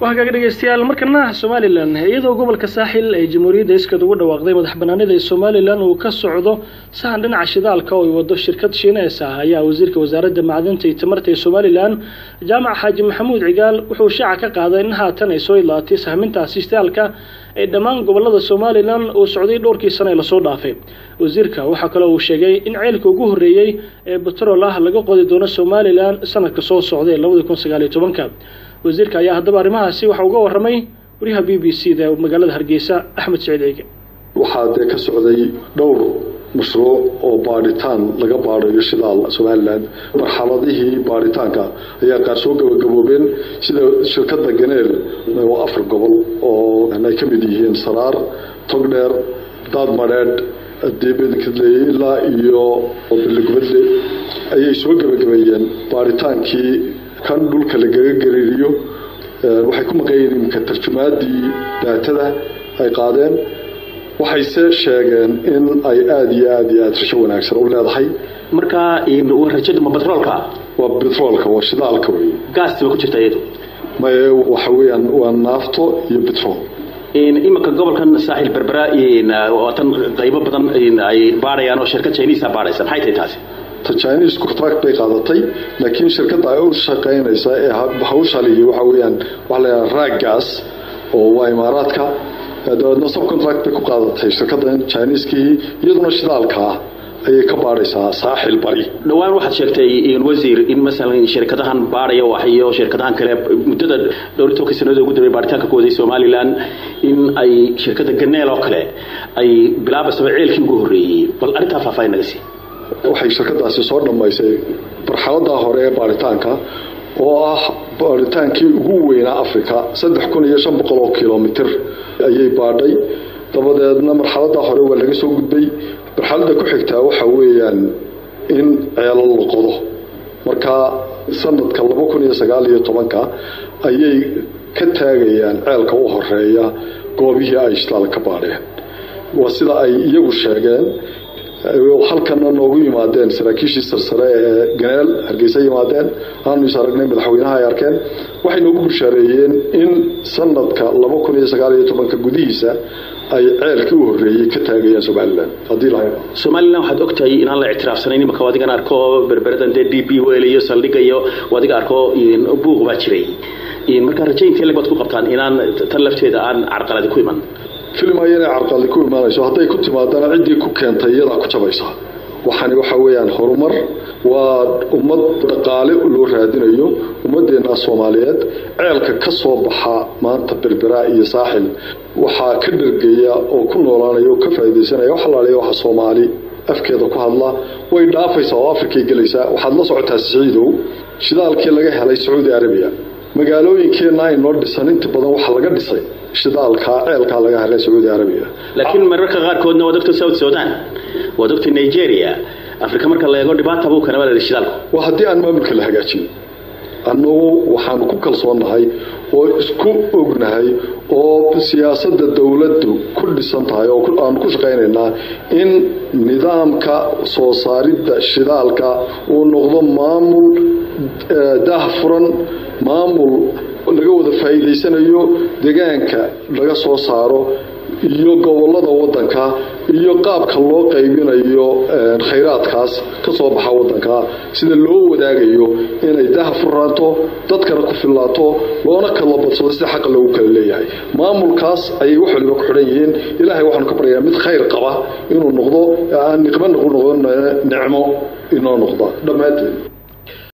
Waxaa kaga dhegeystayaal markana Somaliland, iyadoo gobolka Saaxil ay Jamhuuriyadda iskeed ugu dhawaaqday madax banaanida ee Somaliland uu ka socdo sahan dhinaca shidaalka oo ay wado shirkad Shiinees ah, ayaa wasiirka wasaaradda macdanta iyo tamarta ee Somaliland, Jaamac Xaaji Maxamuud Cigaal, wuxuu shaaca ka qaaday in haatan ay soo idlaatay sahmintaasi shidaalka ee dhammaan gobolada Somaliland uu socday dhowrkii sano ee lasoo dhaafay. Wasiirka waxaa kaloo uu sheegay in ceelka ugu horreeyey ee batrool ah laga qodi doono Somaliland sanadka soo socda ee 2019-ka. Wasiirka ayaa haddaba arrimahaasi waxa uga warramay wariyaha BBC da magaalada Hargeysa, Axmed Saciid Ciige. Waxaa dee ka socday dhowr mashruuc oo baadhitaan laga baadhayo shidaal Somaliland. Marxaladihii baadhitaanka ayaa qaar soo gabagaboobeen, sida shirkadda Ganeel oo 4 gobol oo ay ka mid yihiin Saraar, Togdheer, Daadmadheedh, Deebedkadleeye ilaa iyo Billigubadle ayay soo gabagabeeyeen baadhitaankii kan dhulka lagaga gariiriyo. Waxay ku maqan yihiin iminka tarjumaadii daatada ay qaadeen, waxayse sheegeen in ay aada iyo aada iyo aada rajo wanaagsan u leedahay. Marka rajada ma batroolka? Waa betroolka, waa shidaalka wey. Gaasti ba ku jirta iyadu? Maye, waxa weeyaan waa naafto iyo betrool. Iminka gobolkan Saaxil, Berbera, tan qaybo badan ay baadhayaan oo shirkad Chinese baadhaysa, maxay tahay taasi? Ta Chinese contract bay qaadatay, laakiin shirkadda ay u shaqaynaysa ee hawsha lihi waxa weeyaan waxa la yidhaha RasGas oo waa Imaaraadka. Dabeedna subcontract bay ku qaadatay shirkaddan Chineeskii, iyaduna shidaalka ah ayay ka baadhaysaa Saaxil Bari. Dhowaan waxaad sheegtay, wasiir, in masalan shirkadahan baadhaya wax iyo shirkadahan kale muddada dhowr iyo tobankii sanadood ugu dambeeyay baaritaanka ku waday Somaliland, in ay shirkadda Ganeel oo kale ay bilaabaysaba ceelkii ugu horreeyey. Bal arrintaa faahfaahin naga sii. Waxay shirkadaasi soo dhammaysay marxaladda hore ee baaritaanka oo ah baaritaankii ugu weynaa Africa. 3500 oo kilomitir ayay baadhay. Dabadeedna marxaladda hore waa laga soo gudbay. Marxaladda ku xigtaa waxa weeyaan in ceelal la qodo. Marka sanadka 2019-ka ayay ka taagayaan ceelka u horeeya goobihii ay shidaal ka baadheen, waa sida ay iyagu sheegeen. Halkana noogu yimaadeen saraakiishii sarsare ee Ganeel, Hargeysa yimaadeen, aanu is aragnay, madaxweynaha ay arkeen. Waxay noogu bushaareeyeen in sanadka 2019-ka gudihiisa ay ceelkii u horreeyey ka taagayaan Somaliland haddii lahayn. Somaliland waxaad ogtahay inaan la ictiraafsanayn. Imaka adigan arko Berberadan dee DP World iyo saldhigga iyo adiga arko buuq baa jiray. Marka rajayntii leg baad ku qabtaan inaan tan lafteeda aan carqaladi ku iman? Filmaya inay carqaladi ku imaanayso. Hadday ku timaadana, ciddii ku keentay iyadaa ku jabaysa. Waxani waxa weeyaan horumar, waa ummad dhaqaale loo raadinayo. Ummadeenna Soomaaliyeed ceelka ka soo baxa maanta Berbera iyo Saaxil waxaa ka dhergeya oo ku noolaanaya oo ka faa'iidaysanaya wax alaaliya waxa Soomaali afkeeda ku hadla. Way dhaafaysaa oo Afrikay gelaysaa. Waxaad la socotaa, Siciidow, shidaalkii laga helay Sacuudi Arabiya, magaalooyinkeenna ay noo dhisan inta badan waxaa laga dhisay shidaalka ceelkaa laga helay Sacuudi Arabiya. Laakiin mararka qaarkoodna waa dogta South Sudan, waa dogta Nigeria. Afrika marka la eego dhibaata buu kana baa shidaalku. Waa haddii aan maamulka la hagaajin. Annagu waxaanu ku kalsoonnahay oo isku ognahay oo siyaasadda dowladdu ku dhisan tahay oo aanu ku shaqaynaynaa in nidaamka soo saaridda shidaalka uu noqdo maamul daah furan, maamul laga wada faa'iidaysanayo deegaanka laga soo saaro iyo gobolada wadanka iyo qaabka loo qaybinayo khayraadkaas ka soo baxa wadanka, sida loo wadaagayo inay daha furaato, dadkana ku filaato, loona kala badsado sida xaqa loogu kala leeyahay. Maamulkaas ayay wax waliba ku xidhan yihiin. Ilaahay waxaanu ka baryayaa mid khayr qaba inuu noqdo, aan niqmo noqon, nicmo inoo noqda dhammaanteed.